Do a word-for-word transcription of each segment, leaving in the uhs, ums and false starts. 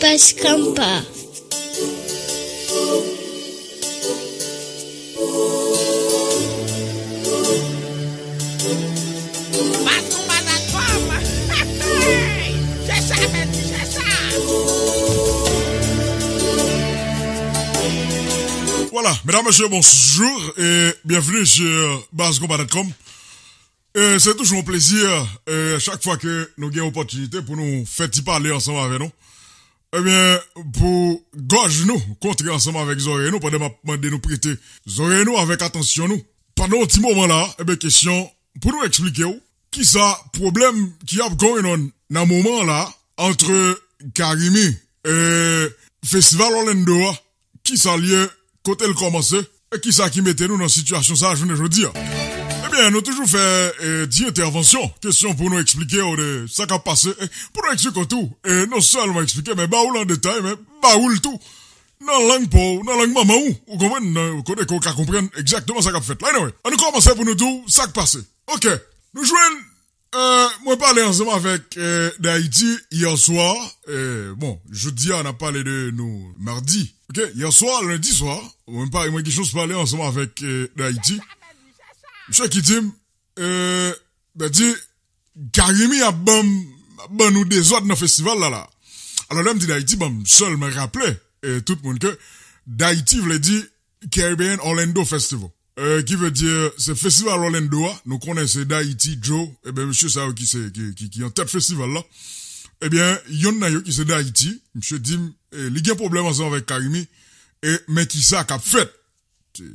Bas Konpa. Bas Konpa dot com. Se sa, men, se sa. Voilà, mesdames, messieurs, bonjour et bienvenue sur bas konpa dot com. E, se toujou yon plezi, e, chak fwa ke nou gen opòtinite pou nou fè ti pale ansanm avè nou. Ebyen, pou gòj nou kontre ansanm avèk zòrèy nou, pandan m ap mande nou prete zòrèy nou avèk atansyon nou. Pandan yon ti moman la, ebyen, kesyon pou nou eksplike w, kisa pwoblèm ki ap going on nan moman la, antre Carimi, e, festival Orlando a, kisa l ye, kote l kòmanse, e kisa ki mete nou nan sitiyasyon sa a jounen jodi a. Ebyen, nou toujou fè, e, ti entèvansyon, kesyon pou nou eksplike w de sa k ap pase, e, pou nou eksplike w tou, e, non sèlman eksplike, men ba w l an detay, men ba w l tou nan lang pa w, nan lang manman w, ou konprann, nan kote ke w ka konprann egzakteman sa k ap fèt la. Anyway, ann nou kòmanse pou nou di w sa k pase. Oke, nou jwenn, e, mwen pale ansanm avèk, e, Dayiti yè swa. E, bon, jodi a, n ap pale de nou madi. Oke, yè swa, lendi swa, mwen pa, mwen gen chans pale ansanm avèk, e, Dayiti. Misye ki di m, e, ben, di, Carimi ap ban m, ap ban nou dezòd nan festival la, la. Alò, lè m di Dayiti, ban m sèlman raple, e, tout moun ke Dayiti vle di Caribbean Orlando Festival. E, ki vle di, se festival Orlando a, nou konnen se Dayiti, Joe, ebyen, mesye sa yo ki se, ki, ki, ki an tèt festival la. Ebyen, yonn nan yo ki se Dayiti, misye di m, e, li gen pwoblèm ansanm avèk Carimi, e, men kisa k ap fèt.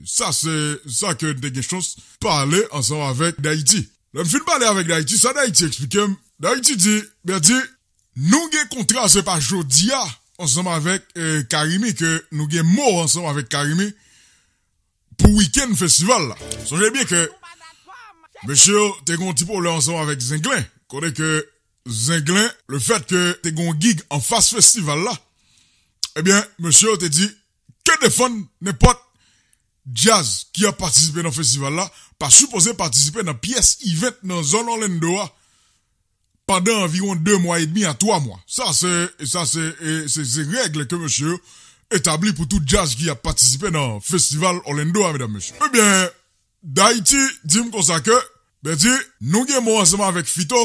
Sa se sa ke m te gen chans pale ansanm avèk Dayiti. Lè m fin pale avèk Dayiti, sa Dayiti eksplike m, Dayiti di, ben, di, nou gen kontra, se pa jodi a, ansanm avèk, e, Carimi, ke nou gen mo ansanm avèk Carimi pou wikenn festival la. Sonje byen ke mesye yo te gen yon ti pwoblèm ansanm avèk Zenglen, kote ke Zenglen, lefèt ke te gen yon gig anfas festival la, ebyen, mesye yo te di, ke defann nenpòt djaz ki ap patisipe nan festival la, pa sipoze patisipe nan pyès event nan zòn Orlando a pandan anviwon de mwa edmi a twa mwa. Sa se, sa se, e, se, se règ ke mesye yo etabli pou tout djaz ki ap patisipe nan festival Orlando a, medam, mesye. Ebyen, Dayiti di m konsa ke, ben, di, nou gen mo ansanm avèk Fito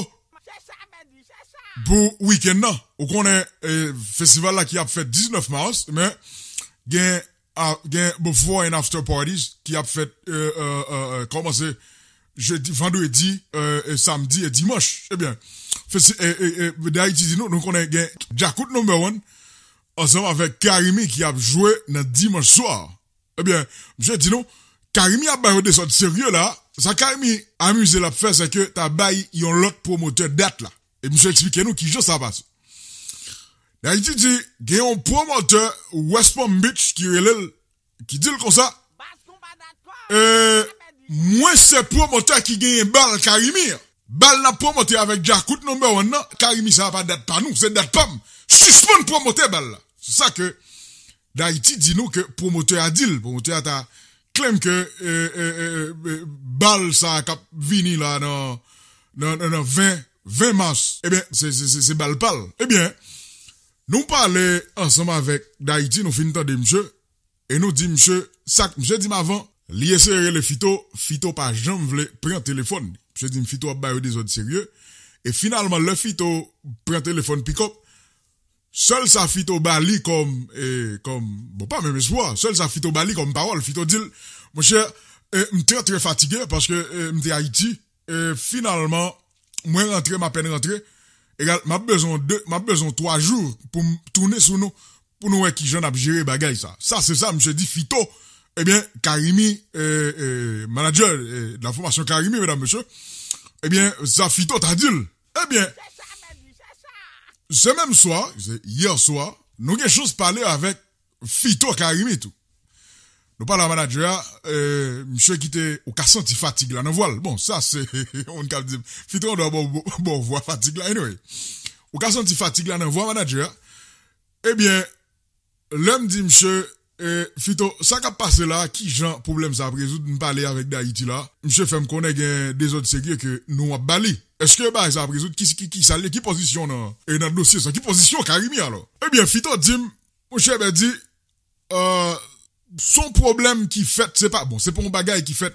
pou wikenn nan. Ou konnen, e, festival la ki ap fèt diznèf mas, men gen, a, gen before and after parties ki ap fèt, e, e, e, e, kòmanse jedi, vandredi, e, e, samdi e dimanch. Ebyen, festi-, e, e, e, Dayiti di nou, nou konnen gen Djakout Number One ansanm avèk Carimi ki ap jwe nan dimanch swa. Ebyen, misye di nou, Carimi ap ba yo dezòd serye la. Sa Carimi amize l ap fè, se ke ta bay yon lòt pwomotè dat la. E misye eksplike nou kijan sa pase. Dayiti di, gen yon pwomotè West Palm Beach ki rele l, ki di l konsa, e, mwen se pwomotè ki genyen bal Carimi an. Bal n ap pwomote avèk Djakout Number One nan, Carimi sa a pa dat pa nou, se dat pa m. Sispann pwomote bal la. Se sa ke Dayiti di nou ke pwomotè a di l. Pwomotè a ta claim ke, e, e, e, e, bal sa a k ap vini la nan, nan, nan, nan ven, ven mas. Ebyen, se, se, se, se bal pa l. Ebyen, nou pale ansanm avèk Dayiti, nou fin tande misye, e nou di misye, sa k, misye di m avan, li eseye rele Fito, Fito pa janm vle pran telefòn li. Misye di m Fito ap ba yo dezòd serye. E finalman, lè Fito pran telefòn pikòp, sèl sa Fito ba li kòm, e, kòm, bon, pa menm espwa, sèl sa Fito ba li kòm pawòl, Fito di l, monchè, e, m trè, trè fatige paske, e, m te Ayiti, e, finalman, mwen rantre, m apèn rantre, egal, m ap bezwen de, m ap bezwen twa jou pou m tounen sou nou, pou nou wè kijan n ap jere bagay sa. Sa, se sa, misye di Fito, ebyen, Carimi, e, e, manager, e, de la formation Carimi, medam, mesye, ebyen, sa Fito ta di l. Ebyen, se menm swa, se yè swa, nou gen chans pale avèk Fito Carimi tou. Nou pale a manager a, e, misye kite, ou ka santi fatig la nan vwa l. Bon, sa se, yon moun k ap di m, Fito, ou dwe ba w, ba w vwa fatig la, anyway. Ou ka santi fatig la nan vwa manager a. Ebyen, lè m di misye, E, Fito, sa k ap pase la, ki jan pwoblèm sa ap rezoud? M pale avèk Dayiti la. Misye fè m konnen gen dezòd serye ke nou ap ba li. Èske bagay sa ap rezoud? Ki, ki, ki sa l ye? Ki pozisyon nan, e nan dosye sa? Ki pozisyon Carimi alò? Ebyen, Fito di m, monchè, Bèdi, euh, se yon pwoblèm ki fèt, se pa, bon, se pa yon bagay ki fèt,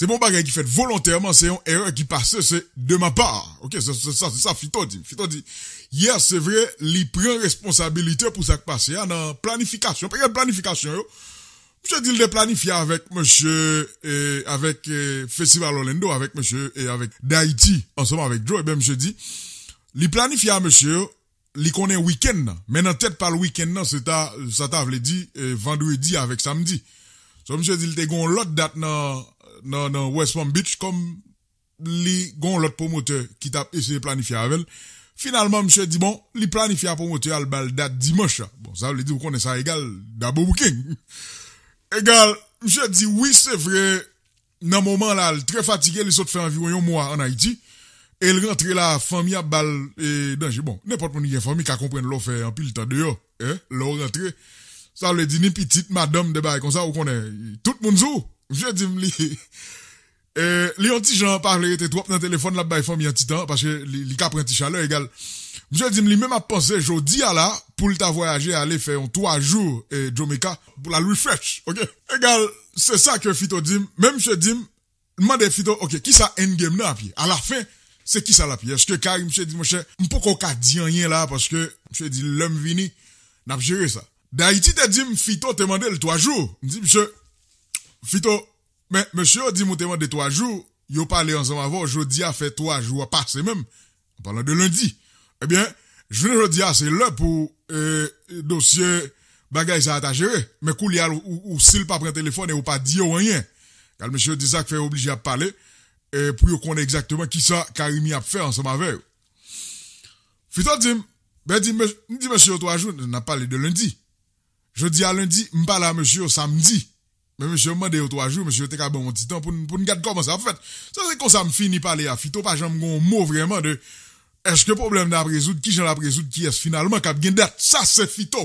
se pa yon bagay ki fèt volontèman, se yon erè ki pase, se de ma part. Ok, se, se sa, se sa Fito di. Fito di, yè, se vre, li pran responsabilite pou sa k pase a nan planifikasyon, peryòd planifikasyon yo. Misye di l te planifye avèk mesye, e, avèk, e, Festival Orlando, avèk mesye, e avèk Dayiti, ansanm avèk Joe. Ebyen, misye di, li planifye a mesye yo, li konnen wikenn nan. Men nan tèt pa l wikenn nan, se ta, sa ta vle di, e, vandredi avèk samdi. So, misye di l te gen yon lòt dat nan, nan, nan West Palm Beach, kòm li gen yon lòt pwomotè ki t ap eseye planifye avè l. Finalman, misye di, bon, li planifye a pwomotè a, l ba l dat dimanch la. Bon, sa vle di, ou konnen sa egal, double booking. Egal, misye di, wi, se vre, nan moman la, l trè fatige, li sot fè anviwon yon mwa ann Ayiti, e l rantre la, fanmi ap ba l, e, danje. Bon, nenpòt moun ki gen fanmi ka konprann lè w fè anpil tan deyò, en, lè w rantre, sa vle di ni pitit, madanm, de bagay konsa, ou konnen, tout moun sou ou. Misye di m li, e, li yon ti jan pa vle rete twòp nan telefòn, l ap bay fanmi an ti tan, paske li, li ka pran ti chalè, egal. Misye di m li menm ap panse jodi a la, pou l ta vwayaje ale fè yon twa jou, e, Jamaica, pou l al refresh, ok? Egal, se sa ke Fito di m, men misye di m, m mande Fito, ok, kisa endgame nan ap ye? Alafen, se kisa l ap ye? Èske Carimi, misye di, monchè, m poko ka di anyen la, paske, misye di, lè m vini, n ap jere sa. Dayiti te di m, Fito te mande l twa jou. M di, misye, Fito, men, mesye yo di m ou te mande twa jou, yo pale ansanm avè w, jodi a fè twa jou a pase menm. An palan de lendi. Ebyen, jounen jodi a, se lè pou, e, dosye bagay sa a ta jere. Men koulye a, ou, ou, ou, si l pa pran telefòn e ou pa di yo anyen. Gad mesye yo di sa k fè yo oblije ap pale, e, pou yo konnen egzakteman kisa Carimi ap fè ansanm avè yo. Fito di m, ben di, mes- m di mesye yo twa jou, n ap pale de lendi. Jodi a lendi, m pale a mesye yo samdi. Men mesye yo mande yo twa jou, mesye yo te ka ban m yon ti tan pou n, pou n gad kòman sa ap fèt. Sa se konsa m fini pale a Fito, pa janm gen yon mo vrèman de èske pwoblèm nan ap rezoud, kijan l ap rezoud, kiyès finalman k ap gen dat. Sa se Fito.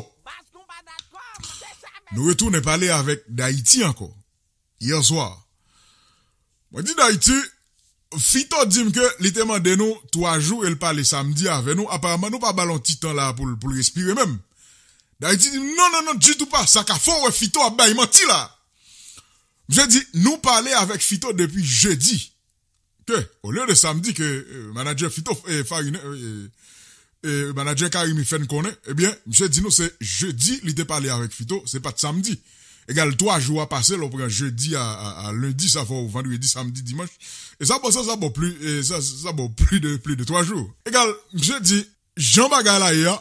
Nou retounen pale avèk Dayiti ankò. Yè swa. Mwen di Dayiti, Fito di m ke li te mande nou twa jou e l pale samdi avè nou. Aparaman, nou pa ba l yon ti tan la pou l, pou l respire menm. Dayiti di m, non, non, non, ditou pa. Sa ka fè w wè Fito ap bay manti la. Misye di, nou pale avèk Fito depi jedi. Ke, olye de samdi ke, e, manadjè Fito, e, Farine, e, e, manadjè Carimi fè n konnen, ebyen, misye di nou se jedi li te pale avèk Fito, se pa t samdi. Egal twa jou a pase, lè w pran jedi a, a, a lendi, sa fè w vandredi, samdi, dimanch. E sa bon, sa, sa bon pli, e sa, sa bon pli de, pli de twa jou. Egal, misye di, jan bagay la ye a,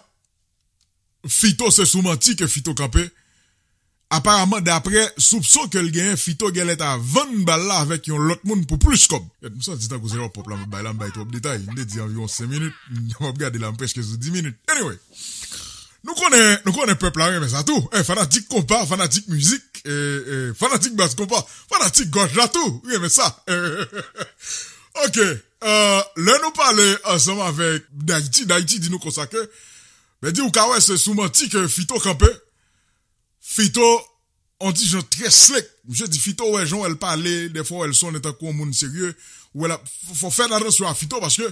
Fito se sou manti ke Fito kanpe. Aparaman, daprè soupson ke l genyen, Fito genlè ta vann bal la avèk yon lòt moun pou plis kòb. Gad, m santi tankou se yon pòp la m ap bay la, m bay twòp detay. M te di anviwon senk minit, m ap gade la, m prèske sou dis minit. Anyway, nou konnen, nou konnen pèp la renmen sa tou. Eh, fanatik konpa, fanatik mizik, eh, eh, fanatik bas konpa, fanatik gòj la tou, renmen sa. Ok, euh, lè nou pale ansanm avèk Dayiti, Dayiti di nou konsa ke, ben di ou ka wè se sou manti ke Fito kanpe. Fito, on ti jan trè slick. Misye di Fito wè jan wè l pale, dèfwa wè l sonnen tankou yon moun serye. Ou wè l ap, fò, fò fè atansyon a Fito paske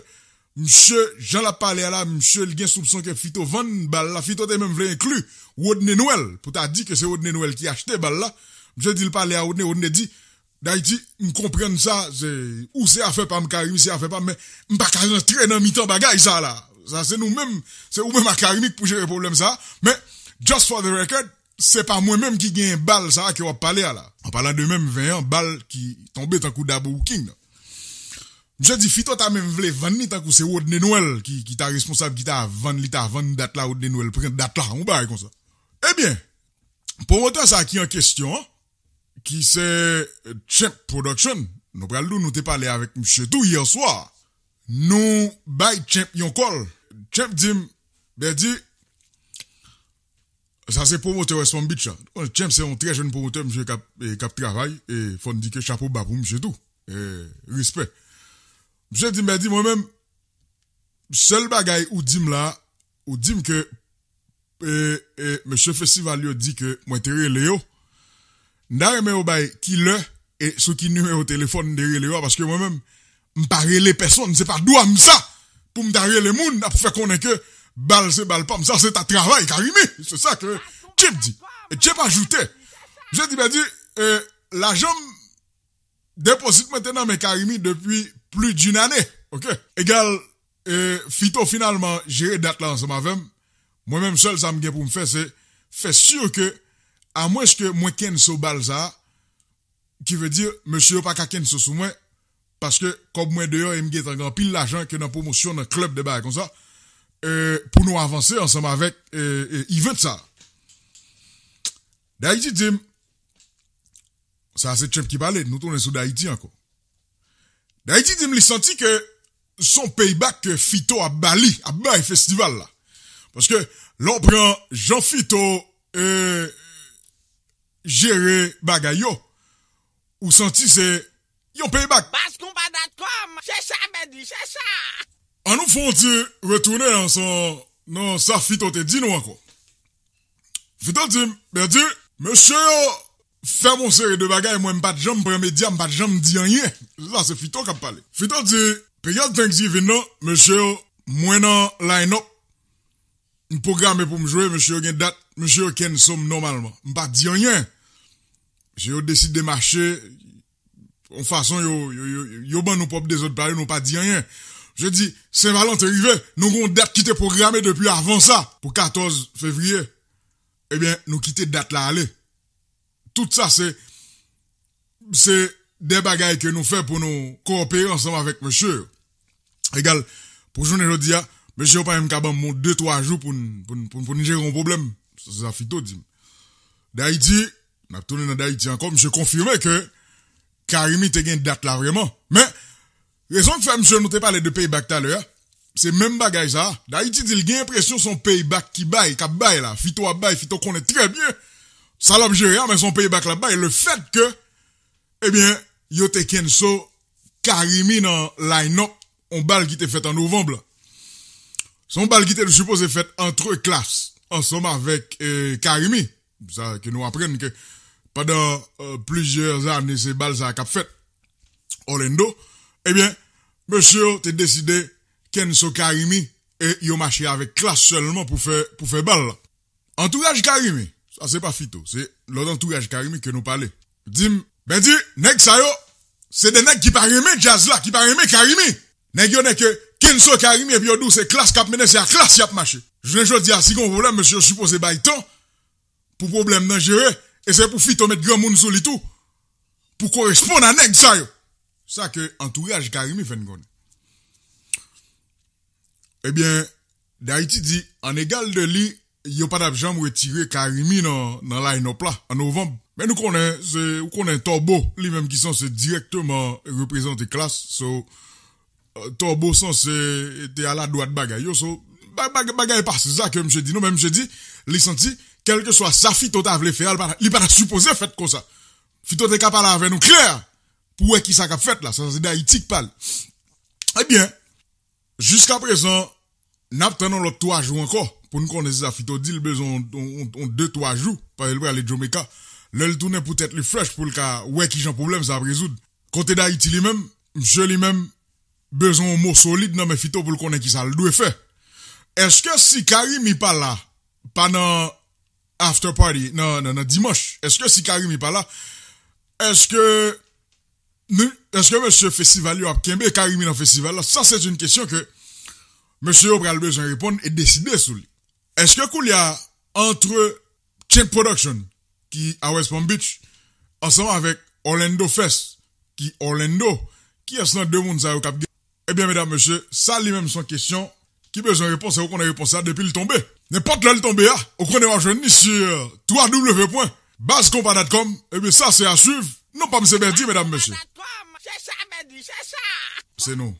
misye, jan l ap pale a la, misye l gen soupson ke Fito vann bal la. Fito te menm vle enkli Rodney Noël pou ta di ke se Rodney Noël ki achte bal la. Misye di l pale a Rodney, Rodney di, Dayiti, m konprann sa, se, ou se afè pa m, Carimi se afè pa m, men m pa ka rantre nan mitan bagay sa la. Sa se nou menm, se ou menm ak Carimi k pou jere pwoblèm sa. Men, just for the record, se pa mwen menm ki genyen bal sa ke w ap pale a la. An palan de menm ven an, bal ki tonbe tankou double booking nan. Misye di Fito ta menm vle vann li tankou se Rodney Noël ki, ki ta responsab, ki ta vann, li ta vann dat la, Rodney Noël pran dat la, yon bagay konsa. Ebyen, pwomotè sa ki an kesyon an, ki se Champ Production. Nou pral di w, nou te pale avèk misye tou yè swa. Nou bay Champ yon call. Champ di m, Bèdi, sa se pwomotè West Palm Beach la. Champ se yon trè jèn pwomotè, misye k ap, e, k ap travay, e fò n di ke chapo ba pou misye tou. E, respè. Misye di m, Bèdi, mwen menm, sèl bagay ou di m la, ou di m ke e, e, mesye festival yo di ke mwen te rele yo. M ta renmen yo bay ki lè e sou ki nimewo telefòn m te rele yo a, paske mwen menm, m pa rele pèsonn, se pa dwa m sa pou m ta rele moun ap fè konnen ke bal se bal pa m, sa se ta travay Carimi. Se sa ke Chip di. E Chip ajoute, misye di, ben di, e, lajan m, depozit mwen te nan men Carimi depi plis d'une ane. Ok? Egal, e, Fito finalman jere dat la ansanm avè m. Mwen menm, sèl sa m gen pou m fè, se fè si ke, amwenske mwen kenso bal sa, ki vle di, mesye yo pa ka kenso sou mwen, paske kòb mwen deyò e m gentan gen anpil lajan ke nan pwomosyon, nan klèb, de bagay konsa, e, pou nou avanse ansanm avèk, e, e, event sa. Dayiti di m, sa se Chip ki pale, nou tounen sou Dayiti ankò. Dayiti di m li santi ke se yon payback ke Fito ap ba li, ap bay festival la. Paske lè w pran jan Fito, e, jere bagay yo, ou santi se yon payback. Baz konpa dot com, se sa, Bèdi, se sa. An nou fè yon ti retounen nan sa, nan sa Fito te di nou ankò. Fito di m, Bèdi, mesye yo fè m yon seri de bagay, mwen m pa t janm pran medya, m pa t janm di anyen. Sa se Fito k ap pale. Fito di, peryòd Thanksgiving nan, mesye yo, mwen nan line-up, m pwograme pou m jwe, mesye yo gen dat, mesye yo kenso m nòmalman. M pa di anyen. Mesye yo deside mache yon fason, yo, yo, yo, yo ban nou pwòp dezòd pa yo, nou pa di anyen. Je di, Sen Valanten rive, nou gen yon dat ki te pwograme depi avan sa, pou katòz fevriye. Ebyen, nou kite dat la ale. Tout sa se, se de bagay ke nou fè pou nou kowopere ansanm avèk mesye yo. Egal, pou jounen jodi a, mesye yo pa menm ka ban m yon de twa jou pou n, pou n, pou n, pou n jere yon pwoblèm. Se sa Fito di m. Dayiti, n ap tounen nan Dayiti ankò, misye konfime ke Carimi te gen dat la vrèman. Men, rezon k fè, misye, nou te pale de payback talè a, se menm bagay sa. Dayiti di l gen enpresyon se yon payback ki bay, k ap bay la. Fito ap bay, Fito konnen trè byen sa l ap jere a, men se yon payback l ap bay. Le fèt ke, ebyen, yo te kenso Carimi nan line-up yon bal ki te fèt an novanm la. Se yon bal ki te sipoze fèt antre Klass ansanm avèk, e, Carimi. Sa ke nou aprann ke pandan, e, plizyè ane, se bal sa k ap fèt Orlando. Ebyen, mesye yo te deside kenso Carimi e yo mache avèk Klass sèlman pou fè, pou fè bal la. Antouraj Carimi, sa se pa Fito, se lòt antouraj Carimi ke nou pale. Di m, Bèdi, nèg sa yo, se de nèg ki pa renmen djaz la, ki pa renmen Carimi. Nèg yo nèg ke kenso Carimi epi yo di w se Klass k ap mennen, se a Klass y ap mache. Jounen jodi a, si gen yon pwoblèm, mesye yo sipoze bay tan pou pwoblèm nan jere, e se pou Fito met granmoun sou li tou, pou koresponn a nèg sa yo. Sa ke antouraj Carimi fè n konnen. Ebyen, Dayiti di, an egal de li, yo pa t ap janm retire Carimi nan, nan line-up la, an novanm. Men nou konnen, se, ou konnen Tòbo, li menm ki sanse dirèkteman reprezante Klass, so, e, Tòbo sanse te aladwat bagay yo, so, ba-, ba-, bagay pase, sa ke misye di nou, men misye di, li santi, kèlkeswa sa Fito ta vle fè a, li pa ta, li pa ta sipoze fèt konsa. Fito te ka pale avè nou klè, pou wè kisa k ap fèt la, sa se Dayiti k pale. Ebyen, jiskaprezan, n ap tann yon lòt twa jou ankò pou n konnen si sa Fito di l bezwen yon, yon, yon, yon de twa jou, paske l prale Jamaica. Lè l tounen pou tèt li frèch pou l ka wè kijan pwoblèm sa ap rezoud. Kote Dayiti li menm, misye li menm bezwen yon mo solid nan men Fito pou l konnen kisa l dwe fè. Èske si Carimi pa la, pa nan after party, nan, nan, nan dimanch, èske si Carimi pa la, èske nou, èske mesye festival yo ap kenbe Carimi nan festival la? Sa se yon kesyon ke mesye yo pral bezwen reponn e deside sou li. Èske koulye a, antre Champ Production, ki a West Palm Beach, ansanm avèk Orlando Fest, ki Orlando, kiyès nan de moun sa yo k ap gen? Ebyen, medam, mesye, sa li menm se yon kesyon ki bezwen repons, e ou konnen repons la depi l tonbe. Nenpòt lè l tonbe a, ou konnen w ap jwenn li sou twa w w w pwen baz konpa dot com. Ebyen, sa se a swiv. Non pa m se Bèdi, medam, mesye. Se nou.